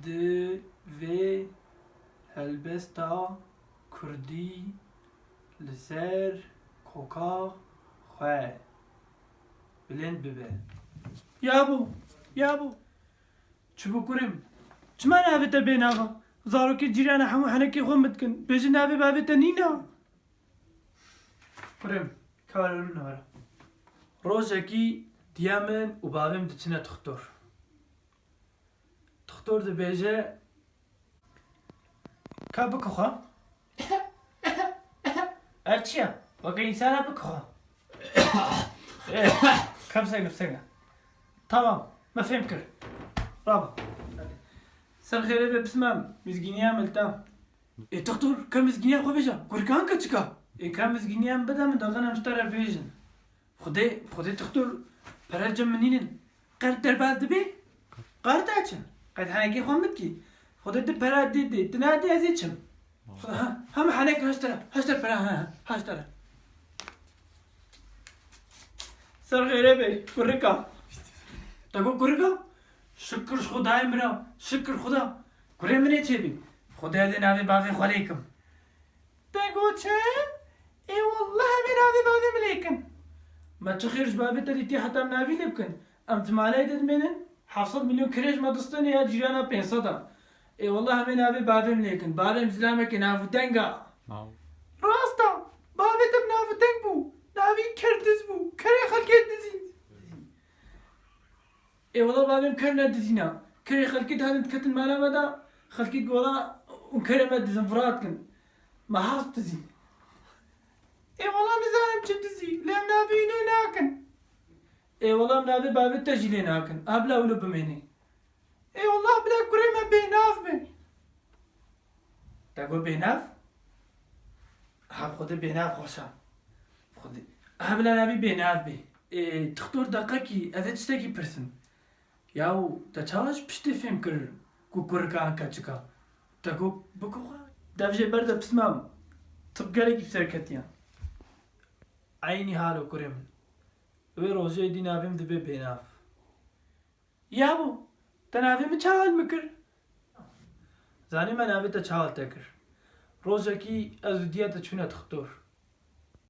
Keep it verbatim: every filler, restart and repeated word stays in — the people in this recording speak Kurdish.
Di vê helbesta kurdî li ser koka xwe bilind bibe. Yabo, yabo. Çi bo kurê min? Çima navê te bênav e? Zarokê cîrana hemû henekê xwe min dikin. Bêjin navê bavê te nîne. Kurê min, ka were rûne were. Rojekî diya min û bavê min diçine dixtor. Dixtor dibêje, ka bikuxa. Ev çi ye? Weke însana bikuxa. Ka bisegre, bisegre. Tamam, me fêm kir. Raba. Ser xêrê be, pismam, mizgîniya min li te. Ê dixtor, ka mizgîniya xwe bêje, kurkan keçika. Ê ka mizgîniya min bide min, daxin em ji te re bêjin. Xwedê, Xwedê dixtor, pere cem min nînin. Qerd derbas dibe? Qerd açin. Qed henekê xwe min dikî. Xwedê di pera dê dê, di nadê ez ê çim. Xwedê, ha, ha min henek haştera, haştera pera, ha, ha, haştera. Ser xêrê be, kurika. Te got kurika? Şikir ji Xwedayê min re, şikir Xweda. Kurê min ê çêbî. Xwedê ez ê navê bavê xwe lê kim. Te got çi? Ê wallah em ê navê bavê min lê kin. Me çi xêr ji bavê te dîtî heta em navî lê bikin? Em di maleyê de dimênin, heft sed milyon kirê ji me distêne ya cîrana pênc sed a. Ê wallah em ê navê bavê min lê kin. Bavê min zilamekê navûdeng a. Rast a. Bavê te bi navûdeng bû. Navî Kerdiz bû. Kerê xelkê dizî. Ê wela bavê min ker nedizîna. Kerê xelkê dihatin diketin mala me de, xelkê digot wela hûn kerê me dizin, vira dikin. Me hast dizî. Ê wela nizanim çi dizî, lê em navê wî lê nakin. Ê wela em navê bavê te jî lê nakin. A bila wilo bimênê. Ê wela bila kurê me bênav be. Te got bênav? Ha, bi Xwedê bênav xweş e. Bi Xwedê. Ha, bila navî bênav bê. Ê, dixtor deqekî, ez ê tiştekî pirsim. Yaw, te çawa ji piştê fêm kir ku kurika an keçik a? Te got bikuxa? Dev jê berde pismam. Tib gelekî bi ser ketiye. Eynî halo kurê min. Wê rojê dî navê min dibe bênav. Yabo, te navê min çawa li min kir? Zanî me navê te çawa li te kir. Rojekî ez û diya te çûne dixtor.